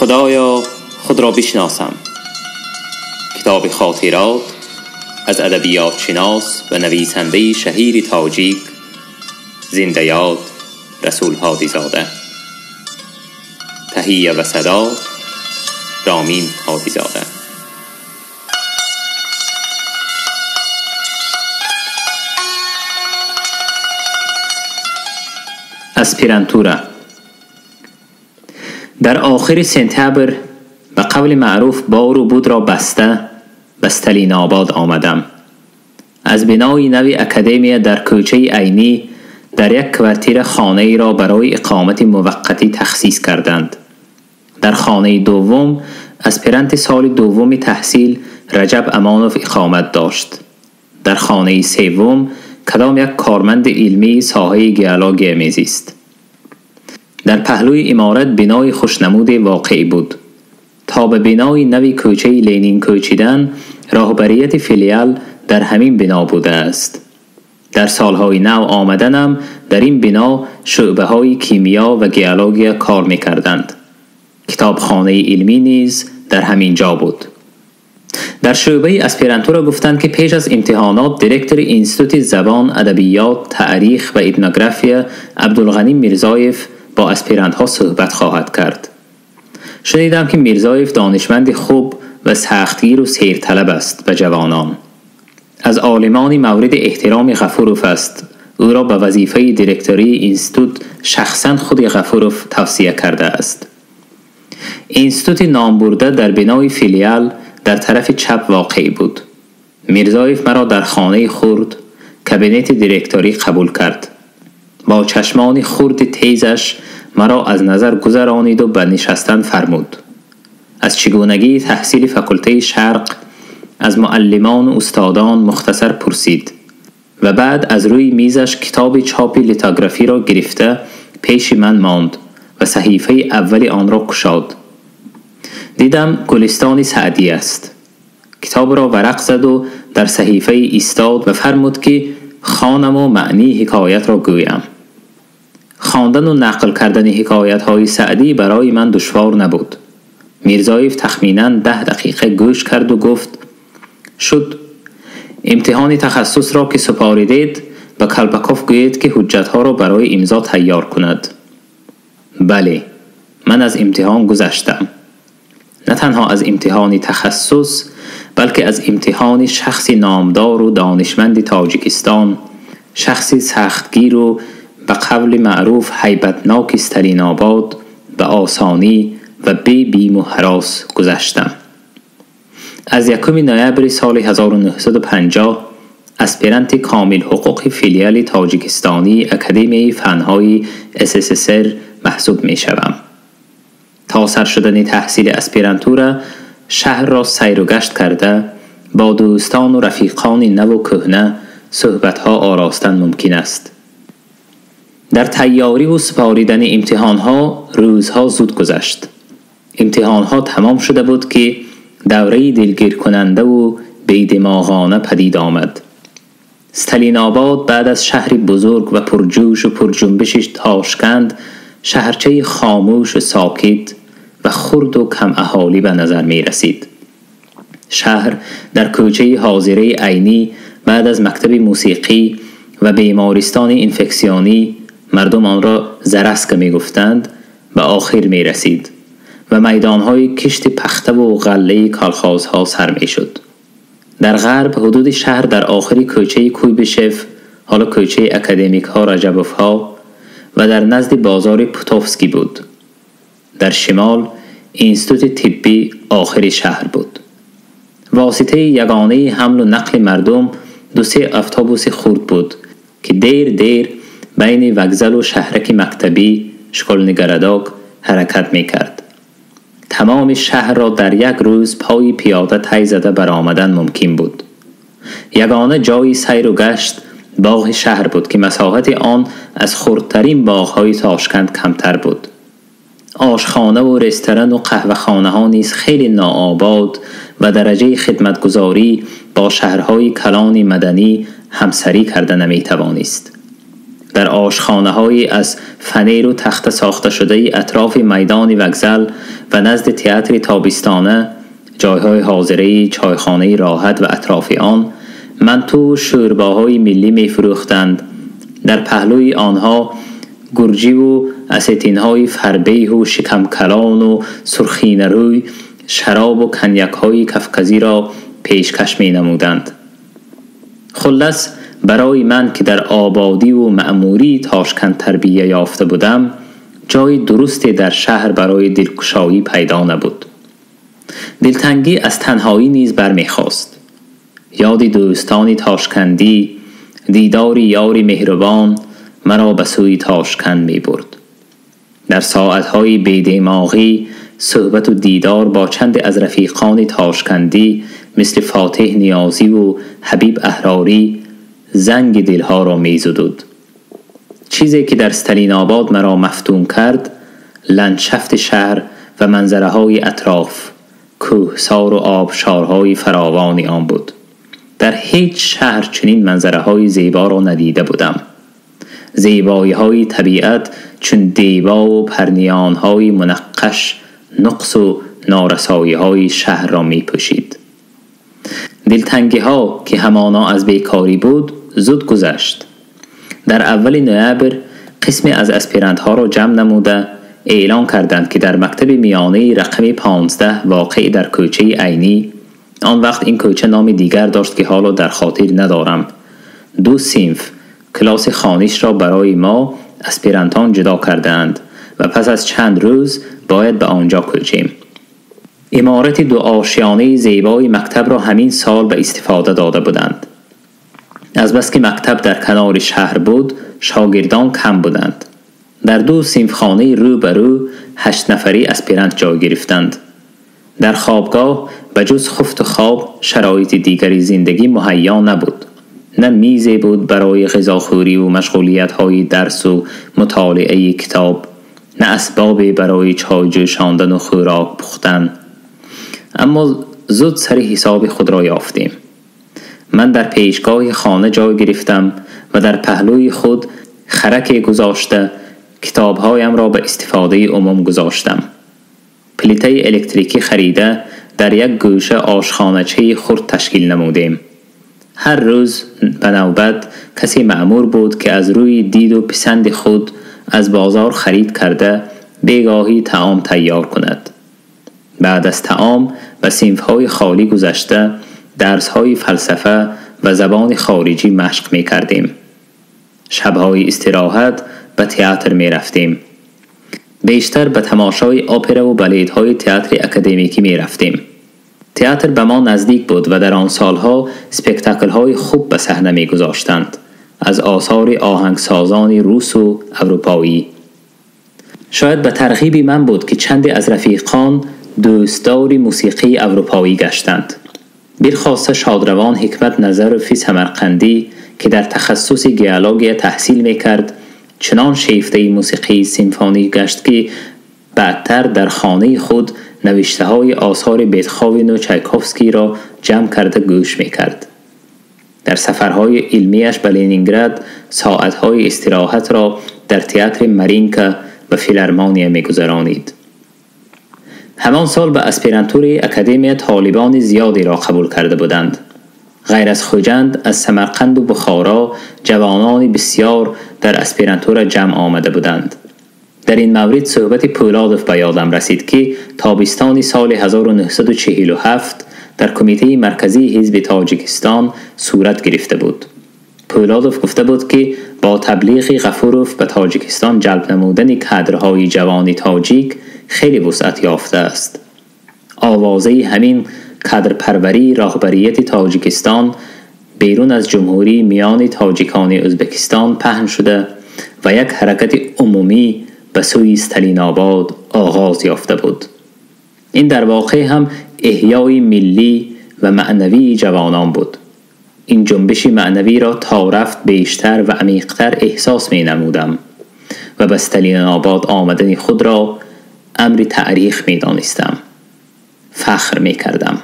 خدایا خود را بشناسم. کتاب خاطرات از ادبیات شناس و نویسنده شهیر تاجیک زنده یاد رسول هادی زاده. تهیه و صدا رامین هادی زاده. اسپیرانتورا. در آخر سنتبر به قول معروف بار و بود را بسته به ستالین آباد آمدم. از بنای نوی اکادمیا در کوچه عینی در یک کوارتیر خانه ای را برای اقامت موقتی تخصیص کردند. در خانه دوم اسپیرانت سال دوم تحصیل رجب امانوف اقامت داشت. در خانه سوم کدام یک کارمند علمی ساحه گیالوگی میزیست. در پهلوی عمارت بنای خوشنمود واقعی بود. تا به بنای نوی کوچه لینین کوچیدن، راهبریت فیلیال در همین بنا بوده است. در سالهای نو آمدنم در این بنا شعبه های کیمیا و گیالوگیا کار میکردند. کتابخانه علمی نیز در همین جا بود. در شعبه اسپیرانتورا گفتند که پیش از امتحانات دیرکتور اینستیتوت زبان، ادبیات، تاریخ و اتنوگرافیا عبدالغنی میرزایف با اسپیرانت ها صحبت خواهد کرد. شنیدم که میرزایف دانشمند خوب و سختگیر و سیرطلب است به جوانان. از عالمان مورد احترام غفوروف است. او را به وظیفه دیرکتوری اینستیتوت شخصا خود غفوروف توصیه کرده است. اینستیتوت نامبرده در بنای فیلیال در طرف چپ واقع بود. میرزایف مرا در خانه خرد کابینت دیرکتوری قبول کرد. با چشمان خرد تیزش مرا از نظر گذرانید و به نشستن فرمود. از چگونگی تحصیل فاکولته شرق از معلمان و استادان مختصر پرسید و بعد از روی میزش کتاب چاپ لیتوگرافی را گرفته پیش من ماند و صحیفه اول آن را گشاد. دیدم گلستان سعدی است. کتاب را ورق زد و در صحیفه ایستاد و فرمود که خوانم و معنی حکایت را گویم. خواندن و نقل کردن حکایت های سعدی برای من دشوار نبود. میرزایف تخمیناً 10 دقیقه گوش کرد و گفت شد. امتحان تخصص را که سپاریدید به کلپاکوف گویید که حجت ها را برای امضا تیار کند. بله، من از امتحان گذشتم. نه تنها از امتحان تخصص، بلکه از امتحان شخصی نامدار و دانشمند تاجیکستان، شخصی سختگیر و به قول معروف هیبتناک ستالین آباد به آسانی و بی بیم و هراس گذشتم. از 1 نوامبر سال 1950 اسپیرانت کامل حقوق فیلیال تاجیکستانی اکادمی فنهای SSSR محسوب می شوم. تا سر شدن تحصیل اسپیرانتورا شهر را سیر و گشت کرده با دوستان و رفیقان نو و کهنه صحبتها آراستن ممکن است. در تیاری و سپاریدن امتحانها روزها زود گذشت. امتحانها تمام شده بود که دوره دلگیر کننده و بیدماغانه پدید آمد. ستالین آباد بعد از شهر بزرگ و پرجوش و پرجنبش تاشکند، شهرچه خاموش و ساکت و خرد و کم اهالی به نظر می رسید. شهر در کوچه حاضره عینی بعد از مکتب موسیقی و بیمارستان اینفکسیونی، مردم آن را زرسک می گفتند، به آخر می رسید و میدانهای کشت پخته و غله کالخازها سر می شد. در غرب حدود شهر در آخر کوچه کویبشف، حالا کوچه اکادمیک ها رجبوف ها، و در نزد بازار پوتوفسکی بود. در شمال اینستیتوت طبی آخر شهر بود. واسطه یگانه حمل و نقل مردم 2-3 اتوبوس خرد بود که دیر دیر بین وگزل و شهرک مکتبی شکلنگرداک حرکت می کرد. تمام شهر را در یک روز پای پیاده طی زده برآمدن ممکن بود. یگانه جای سیر و گشت باغ شهر بود که مساحت آن از خردترین باغ‌های تاشکند کمتر بود. آشخانه و رستوران و قهوه‌خانه ها نیز خیلی ناآباد و درجه خدمتگزاری با شهرهای کلان مدنی همسری کرده نمیتوانست. در آشخانه‌های از فنیر و تخته ساخته شده اطراف میدان وگزل و نزد تئاتر تابستانه، جایهای حاضره چایخانه راحت و اطراف آن، منتو و شورباهای ملی می فروختند. در پهلوی آنها گرجی و استینهای فربه و شکمکلان و سرخین روی شراب و کنیک‌های کفکزی را پیشکش می نمودند. خلص برای من که در آبادی و معموری تاشکند تربیه یافته بودم، جای درستی در شهر برای دلکشایی پیدا نبود. دلتنگی از تنهایی نیز برمیخواست. یاد دوستان تاشکندی، دیدار یاری مهربان مرا به سوی تاشکند می برد. در ساعتهای بیدماغی صحبت و دیدار با چند از رفیقان تاشکندی مثل فاتح نیازی و حبیب احراری زنگ دلها را می زدود. چیزی که در ستالین آباد مرا مفتون کرد، لندشفت شهر و منظره های اطراف، کوهسار و آبشارهای فراوانی آن بود. در هیچ شهر چنین منظره های زیبا را ندیده بودم. زیبایی های طبیعت چون دیبا و پرنیان های منقش نقص و نارسایی های شهر را می پوشید. دلتنگی ها که همانا از بیکاری بود زود گذشت. در اول نوامبر قسمی از اسپیرانت ها را جمع نموده اعلان کردند که در مکتب میانه رقم 15 واقع در کوچه عینی، آن وقت این کوچه نام دیگر داشت که حالا در خاطر ندارم، 2 صنف کلاس خوانش را برای ما اسپیرانتان جدا کردند و پس از چند روز باید به آنجا کوچیم. عمارت 2 آشیانه زیبای مکتب را همین سال به استفاده داده بودند. از بس که مکتب در کنار شهر بود، شاگردان کم بودند. در 2 صنفخانه رو به رو 8 نفری اسپیرانت جای گرفتند. در خوابگاه به جز خفت و خواب شرایط دیگری زندگی مهیا نبود. نه میزی بود برای غذاخوری و مشغولیت‌های درس و مطالعه کتاب، نه اسبابی برای چای جوشاندن و خوراک پختن. اما زود سر حساب خود را یافتیم. من در پیشگاه خانه جای گرفتم و در پهلوی خود خرک گذاشته کتابهایم را به استفاده عموم گذاشتم. پلیته الکتریکی خریده در یک گوشه آشخانه‌چه خرد تشکیل نمودیم. هر روز به نوبت کسی مأمور بود که از روی دید و پسند خود از بازار خرید کرده بیگاهی طعام تیار کند. بعد از طعام به صنف‌های خالی گذشته درس‌های فلسفه و زبان خارجی مشق می‌کردیم. شب‌های استراحت به تئاتر می‌رفتیم. بیشتر به تماشای اپرا و باله‌های تئاتر اکادمیکی می‌رفتیم. تئاتر به ما نزدیک بود و در آن سالها سپکتاکل‌های خوب به صحنه می‌گذاشتند، از آثار آهنگسازان روس و اروپایی. شاید به ترغیب من بود که چندی از رفیقان دوستدار موسیقی اروپایی گشتند. بالخاصه شادروان حکمت نظروفی سمرقندی که در تخصص گیالوگی تحصیل می‌کرد، چنان شیفته موسیقی سیمفونی گشت که بعدتر در خانه خود نوشته‌های آثار بیتهوون و چایکوفسکی را جمع کرده گوش می‌کرد. در سفرهای علمیش به لنینگراد ساعتهای استراحت را در تئاتر مارینکا و فیلارمونیا می‌گذرانید. همان سال به اسپیرانتور اکادمی طالبان زیادی را قبول کرده بودند. غیر از خوجند، از سمرقند و بخارا جوانان بسیار در اسپیرانتور جمع آمده بودند. در این مورد صحبت پولادوف به یادم رسید که تابستان سال 1947 در کمیته مرکزی حزب تاجیکستان صورت گرفته بود. پولادوف گفته بود که با تبلیغ غفوروف به تاجیکستان جلب نمودن کادرهای جوان تاجیک خیلی وسعت یافته است. آوازه همین کادرپروری راهبریت تاجیکستان بیرون از جمهوری میان تاجیکان ازبکستان پهن شده و یک حرکت عمومی به سوی ستالین آباد آغاز یافته بود. این در واقع هم احیای ملی و معنوی جوانان بود. این جنبش معنوی را تا رفت بیشتر و عمیق‌تر احساس می نمودم و به ستالین آباد آمدن خود را امر تاریخ می دانستم. فخر می کردم.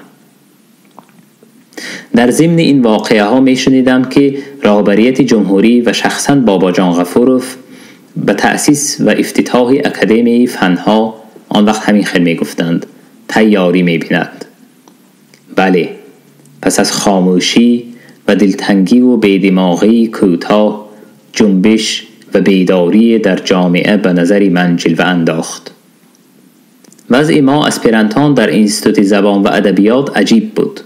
در ضمن این واقعه ها می شنیدم که راهبریت جمهوری و شخصا بابا جان غفوروف به تأسیس و افتتاح اکادمی فنها، آن وقت همین خیل می گفتند، تیاری می بیند. بله، پس از خاموشی و دلتنگی و بیدماغی کوتاه، جنبش و بیداری در جامعه به نظر من جلوه انداخت. وضع ما اسپیرانتان در اینستیتوت زبان و ادبیات عجیب بود.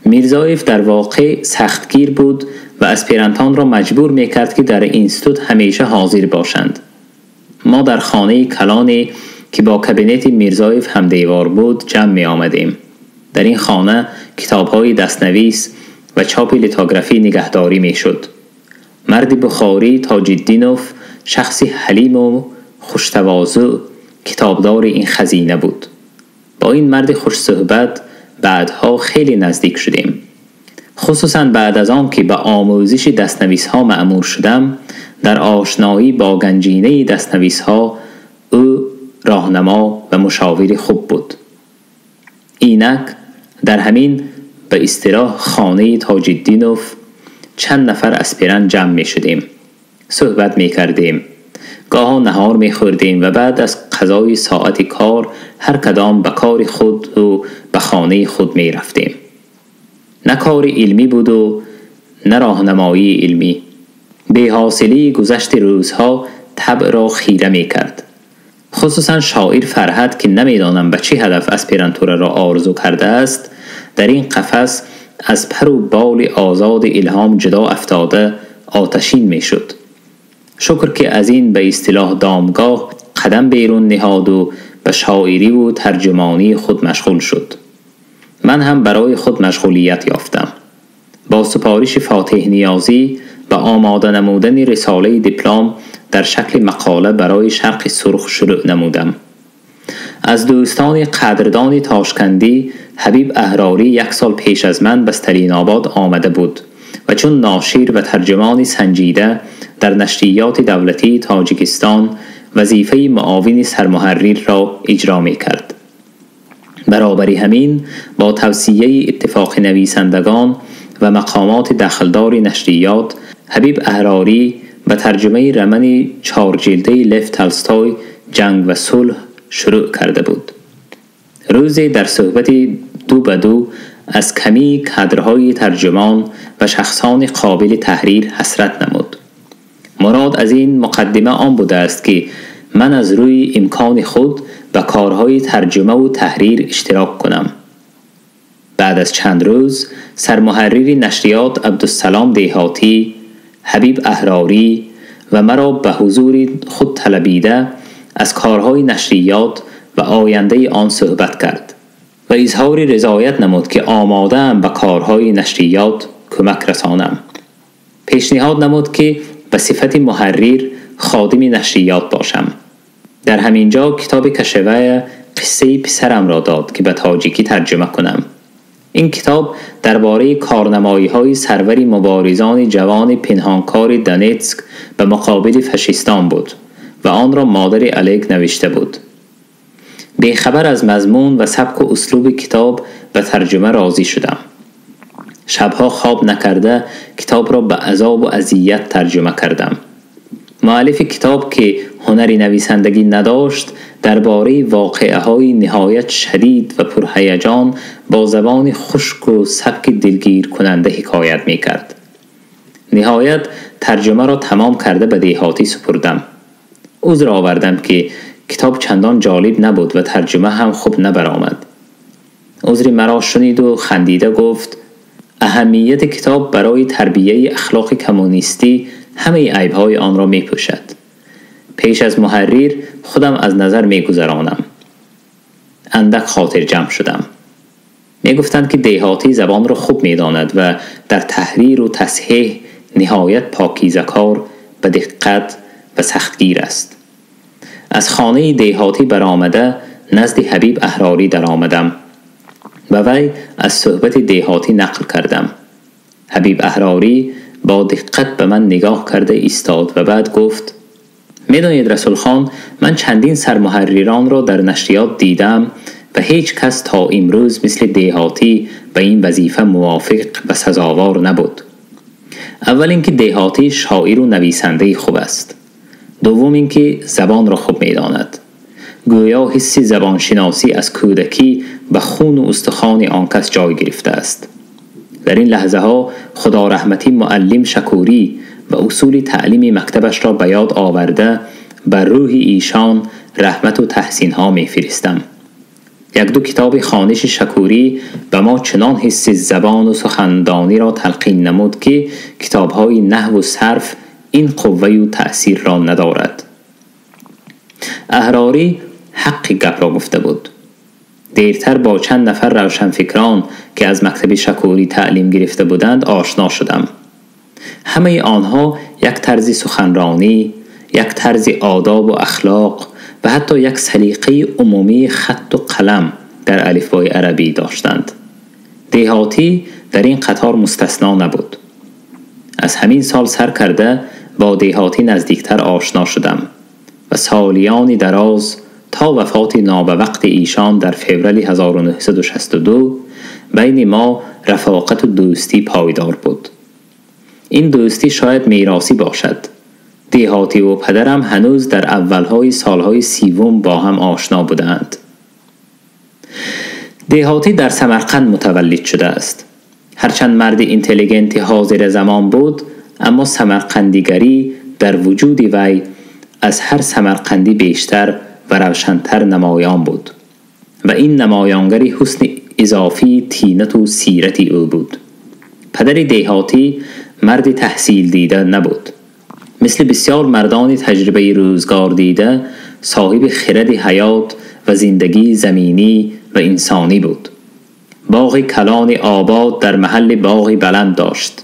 میرزایف در واقع سختگیر بود و اسپیرانتان را مجبور میکرد که در اینستیتوت همیشه حاضر باشند. ما در خانه کلانی که با کابینت میرزایف هم دیوار بود جمع می آمدیم. در این خانه کتاب‌های دستنویس و چاپ لیتوگرافی نگهداری میشد. مرد بخاری تاج‌الدینوف، شخصی حلیم و خوشتواضع، کتابدار این خزینه بود. با این مرد خوش صحبت بعدها خیلی نزدیک شدیم. خصوصا بعد از آن که به آموزش دستنویس ها مأمور شدم، در آشنایی با گنجینه دستنویس ها او راهنما و مشاور خوب بود. اینک در همین به اصطلاح خانه تاج‌الدینوف چند نفر اسپیران جمع می شدیم، صحبت می کردیم، گاه نهار می خوردیم و بعد از قضای ساعت کار هر کدام به کار خود و به خانه خود می رفتیم. نه کار علمی بود و نه راهنمایی علمی. بی حاصلی گذشت روزها طبع را خیره می کرد. خصوصا شاعر فرهد که نمیدانم به چه هدف اسپیرانتورا را آرزو کرده است، در این قفس از پر و بال آزاد الهام جدا افتاده آتشین می شد. شکر که از این به اصطلاح دامگاه قدم بیرون نهاد و به شاعری و ترجمانی خود مشغول شد. من هم برای خود مشغولیت یافتم. با سپارش فاتح نیازی و آماده نمودن رساله دیپلم در شکل مقاله برای شرق سرخ شروع نمودم. از دوستان قدردان تاشکندی حبیب احراری یک سال پیش از من به ستالین آباد آمده بود و چون ناشر و ترجمان سنجیده در نشریات دولتی تاجیکستان وظیفه معاون سرمحرر را اجرا می کرد. برابری همین با توصیه اتفاق نویسندگان و مقامات دخلدار نشریات، حبیب احراری به ترجمه رمان 4 جلده لف تولستوی جنگ و صلح شروع کرده بود. روزی در صحبت دو به دو از کمی کادرهای ترجمان و شخصان قابل تحریر حسرت نمود. مراد از این مقدمه آن بوده است که من از روی امکان خود به کارهای ترجمه و تحریر اشتراک کنم. بعد از چند روز سرمحرر نشریات عبدالسلام دهاتی، حبیب احراری و مرا به حضور خود طلبیده از کارهای نشریات و آینده آن صحبت کرد و اظهار رضایت نمود که آماده‌ام به کارهای نشریات کمک رسانم. پیشنهاد نمود که به صفت محرر خادم نشریات باشم. در همین جا کتاب کشوه قصه پسرم را داد که به تاجیکی ترجمه کنم. این کتاب درباره کارنمایی‌های سرور مبارزان جوان پنهانکار دانتسک به مقابل فاشیستان بود و آن را مادر الگ نوشته بود. بیخبر از مضمون و سبک و اسلوب کتاب و ترجمه راضی شدم. شبها خواب نکرده کتاب را به عذاب و اذیت ترجمه کردم. مؤلف کتاب که هنر نویسندگی نداشت، درباره واقعه‌های نهایت شدید و پرهیجان با زبان خشک و سبک دلگیر کننده حکایت می‌کرد. نهایت ترجمه را تمام کرده به دهاتی سپردم. عذر آوردم که کتاب چندان جالب نبود و ترجمه هم خوب نبرآمد. عذر مرا شنید و خندیده گفت: اهمیت کتاب برای تربیه اخلاق کمونیستی همه عیب‌های آن را می‌پوشد. پیش از محرر خودم از نظر می‌گذرانم. اندک خاطر جمع شدم. می‌گفتند که دهاتی زبان را خوب می‌داند و در تحریر و تصحیح نهایت پاکیزه‌کار، به دقت و سختگیر است. از خانه دهاتی برآمده نزد حبیب احراری در آمدم و وی از صحبت دهاتی نقل کردم. حبیب احراری با دقت به من نگاه کرده ایستاد و بعد گفت: می‌دانید رسول خان، من چندین سرمحرران را در نشریات دیدم و هیچ کس تا امروز مثل دهاتی به این وظیفه موافق و سزاوار نبود. اول اینکه دهاتی شاعر و نویسنده خوب است. دوم اینکه زبان را خوب می‌داند. گویا حس زبانشناسی از کودکی به خون و استخوان آن کس جای گرفته است. در این لحظه ها خدا رحمتی معلم شکوری و اصول تعلیم مکتبش را به یاد آورده بر روح ایشان رحمت و تحسین ها می فرستم. یک دو کتاب خوانش شکوری به ما چنان حس زبان و سخندانی را تلقین نمود که کتاب های نحو و صرف این قوه و تأثیر را ندارد. احراری حق گپ را گفته بود. دیرتر با چند نفر روشنفکران که از مکتب شکوری تعلیم گرفته بودند آشنا شدم. همه آنها یک طرز سخنرانی، یک طرز آداب و اخلاق و حتی یک سلیقه عمومی خط و قلم در الفبای عربی داشتند. دهاتی در این قطار مستثنا نبود. از همین سال سر کرده با دهاتی نزدیکتر آشنا شدم و سالیانی دراز تا وفات نابوقت ایشان در فوریه 1962 بین ما رفاقت و دوستی پایدار بود. این دوستی شاید میراثی باشد. دهاتی و پدرم هنوز در اولهای سالهای 30 با هم آشنا بودند. دهاتی در سمرقند متولد شده است. هرچند مرد اینتلیگنت حاضر زمان بود، اما سمرقندیگری در وجود وی از هر سمرقندی بیشتر و روشنتر نمایان بود و این نمایانگری حسن اضافی طینت و سیرت او بود. پدر دهاتی مرد تحصیل دیده نبود. مثل بسیار مردان تجربه روزگار دیده، صاحب خرد حیات و زندگی زمینی و انسانی بود. باغ کلان آباد در محل باغ بلند داشت.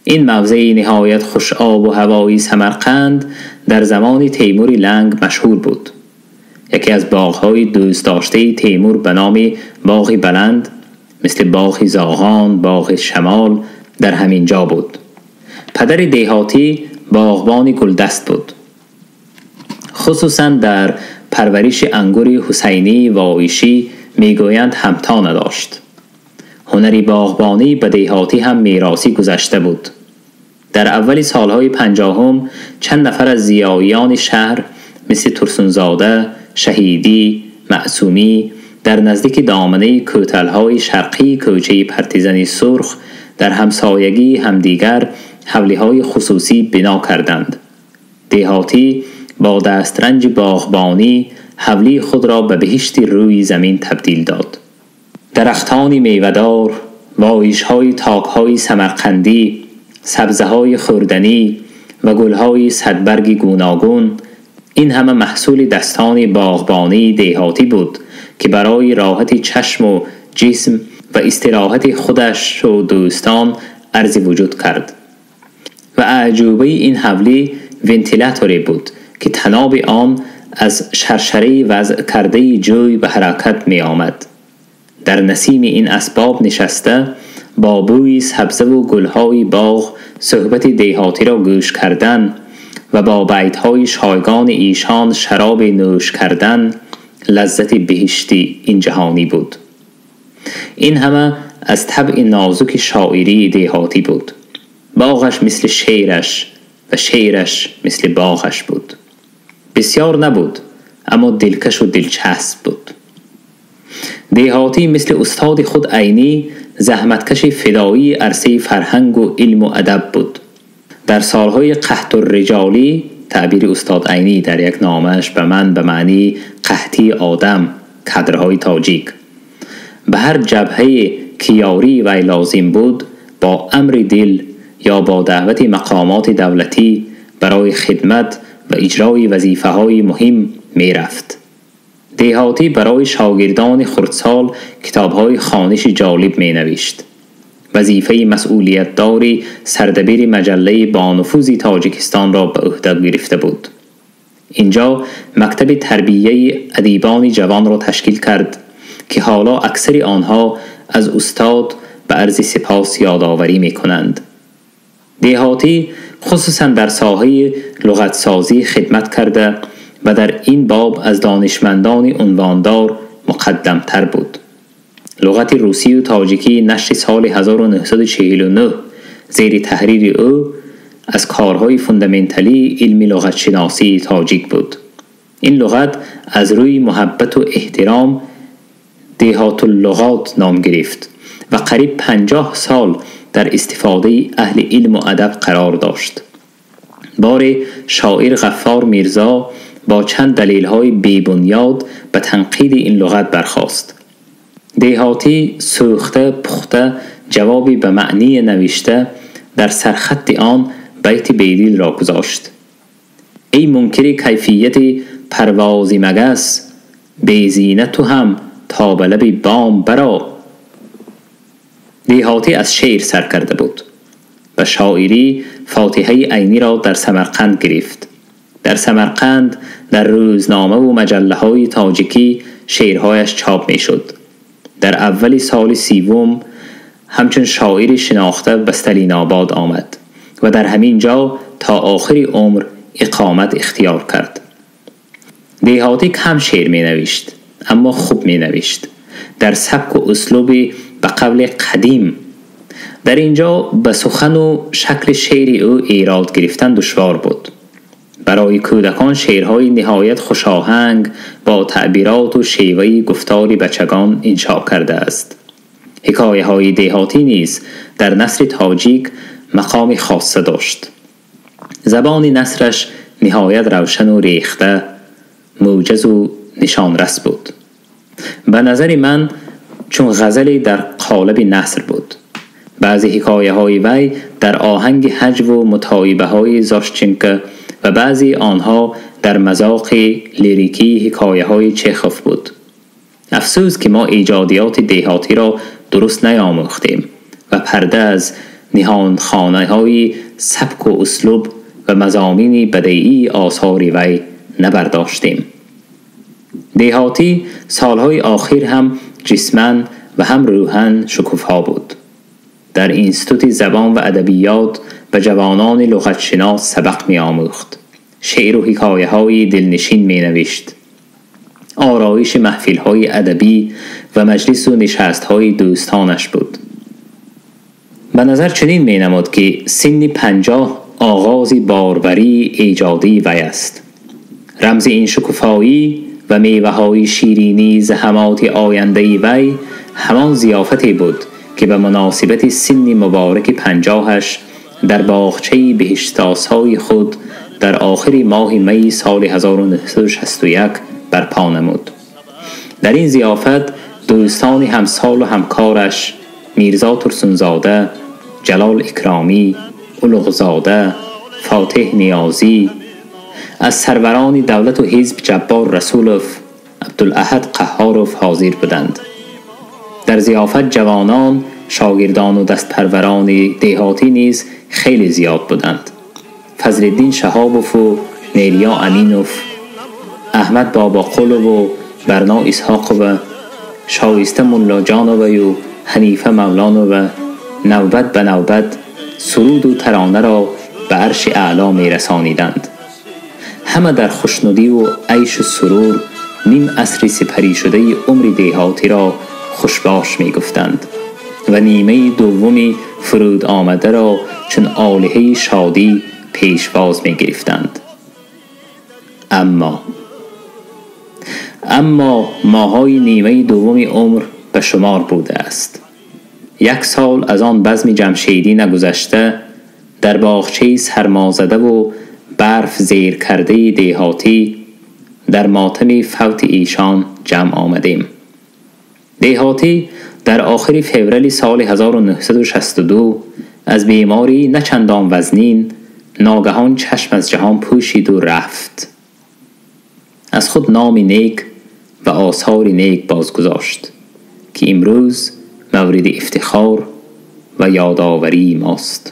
این موضع نهایت خوش آب و هوایی سمرقند در زمان تیمور لنگ مشهور بود. یکی از باغ‌های دوست داشته تیمور به نام باغ بلند، مثل باغ زاغان، باغ شمال، در همین جا بود. پدر دهاتی باغبان گلدست بود، خصوصا در پرورش انگور حسینی و آیشی میگویند همتا نداشت. هنری باغبانی به دهاتی هم میراثی گذشته بود. در اول سالهای 50 چند نفر از زیایان شهر مثل ترسونزاده، شهیدی، معصومی در نزدیک دامنه کوتل‌های شرقی کوچه پرتیزن سرخ در همسایگی همدیگر حولی‌های خصوصی بنا کردند. دهاتی با دسترنج باغبانی حولی خود را به بهشت روی زمین تبدیل داد. درختان میوه‌دار، وایش‌های تاک‌های سمرقندی، سبزه‌های خوردنی و گل‌های صدبرگ گوناگون، این همه محصول دستان باغبانی دهاتی بود که برای راحت چشم و جسم و استراحت خودش و دوستان عرض وجود کرد. و اعجوبه این حولی ونتیلاتوری بود که تناب آن از شرشره وضع کرده جوی به حرکت می آمد. در نسیم این اسباب نشسته با بوی سبزه و گلهای باغ صحبت دهاتی را گوش کردن و با بیتهای شایگان ایشان شراب نوش کردن لذت بهشتی این جهانی بود. این همه از طبع نازک شاعری دهاتی بود. باغش مثل شعرش و شعرش مثل باغش بود. بسیار نبود، اما دلکش و دلچسب بود. دهاتی مثل استاد خود عینی زحمتکش فدایی عرصه فرهنگ و علم و ادب بود. در سالهای قحط الرجالی، تعبیر استاد عینی در یک نامش به من به معنی قحطی آدم، کادرهای تاجیک، به هر جبهه که یاری وی لازم بود با امر دل یا با دعوت مقامات دولتی برای خدمت و اجرای وظیفه‌های مهم می رفت. دهاتی برای شاگردان خردسال کتاب‌های خوانش جالب می نوشت. وظیفه مسئولیت داری سردبیر مجله بانفوذ تاجیکستان را به عهده گرفته بود. اینجا مکتب تربیه ادیبان جوان را تشکیل کرد که حالا اکثر آنها از استاد به عرض سپاس یادآوری می کنند. دهاتی خصوصا در ساحه لغتسازی خدمت کرده و در این باب از دانشمندان عنواندار муқаддамтар буд. Луғати русию тоҷикии нашри соли 1949 зери таҳрири ӯ аз корҳои фундаменталии илми луғатшиносии тоҷик буд. Ин луғат аз рӯи муҳаббату эҳтиром Деҳотуллуғот ном гирифт ва қариб 50 сол дар истифодаи аҳли илму адаб қарор дошт. Боре шоир Ғаффор Мирзо бо чанд далелҳои бебунёд ба танқиди ин луғат бархост. Деҳотӣ сӯхта пухта ҷавоби ба маънии навишта дар сархатти он байти бедилро гузошт: эй мункири кайфияти парвози магас, безина ту ҳам то ба лаби бом баро. Деҳотӣ аз шеър сар карда буд. Ба шоирӣ фотиҳаи Айниро дар Самарқанд гирифт. Дар Самарқанд дар рӯзномаву маҷаллаҳои тоҷикӣ шеърҳояш чоп мешуд. Дар аввали соли 30 ҳамчун шоири шинохта ба Сталинобод омад ва дар ҳамин ҷо то охири умр иқомат ихтиёр кард. Деҳотӣ кам шеър менавишт, аммо хуб менавишт, дар сабку услуби ба қавли қадим. Дар ин ҷо ба сухану шакли шеъри ӯ эрод гирифтан душвор буд. Барои кӯдакон шеърҳои ниҳоят хушоҳанг бо таъбироту шеваи гуфтори бачагон иншо кардааст. Ҳикояҳои деҳотӣ низ дар насри тоҷик мақоми хосса дошт. Забони насраш ниҳоят равшану рехта, мӯҷазу нишонрас буд. Ба назари ман чун ғазале дар қолаби наср буд. Баъзе ҳикояҳои вай дар оҳанги ҳаҷву мутоибаҳои Зощенко ва баъзе онҳо дар мазоқи лирикии ҳикояҳои Чехов буд. Афсӯс ки мо эҷодиёти деҳотиро дуруст наомӯхтем ва парда аз ниҳонхонаҳои сабку услуб ва мазомини бадеии осори вай набардоштем. Деҳотӣ солҳои охир ҳам ҷисман ва ҳам рӯҳан шукуфҳо буд. Дар институти забон ва адабиёт ба ҷавонони луғатшинос сабақ меомӯхт, шеъру ҳикояҳои дилнишин менавишт. Ороиши маҳфилҳои адабӣ ва маҷлису нишастҳои дӯстонаш буд. Ба назар чунин менамуд, ки синни 50 оғози борбарии эҷодии вай аст. Рамзи ин шукуфоӣ ва меваҳои ширинии заҳамоти ояндаи вай ҳамон зиёфате буд, ки ба муносибати синни мубораки 50-аш дар боғчаи биҳиштосои худ дар охири моҳи майи соли 1961 барпо намуд. Дар ин зиёфат дӯстони ҳамсолу ҳамкораш Мирзо Турсунзода, Ҷалол Икромӣ, Улуғзода, Фотеҳ Ниёзӣ, аз сарварони давлату ҳизб Ҷаббор Расулов, Абдулаҳад Қаҳҳоров ҳозир буданд. Дар зиёфат ҷавонон, шогирдону дастпарварони деҳотӣ низ хеле зиёд буданд. Фазлиддин Шаҳобову Нерия Аминов, Аҳмад Бобоқулову Барно Исҳоқова, Шоиста Муллоҷоноваю Ҳанифа Мавлонова навбат ба навбат суруду таронаро ба арши аъло мерасониданд. Ҳама дар хушнудиву айшу сурур ним асри сипаришудаи умри деҳотиро хушбош мегуфтанд ва нимаи дуввуми фуруд омадаро чун олиҳаи шодӣ пешвоз мегирифтанд. Аммо моҳҳои нимаи дуввуми умр ба шумор будааст. Як сол аз он базми ҷамшедӣ нагузашта, дар боғчаи сармозадаву барф зер кардаи деҳотӣ дар мотами фавти эшон ҷамъ омадем. Деҳотӣ дар охири феврали соли 1962 аз бемории на чандон вазнин ногаҳон чашм аз ҷаҳон пӯшиду рафт. Аз худ номи нек ва осори нек бозгузошт, ки имрӯз мавриди ифтихор ва ёдоварии мост.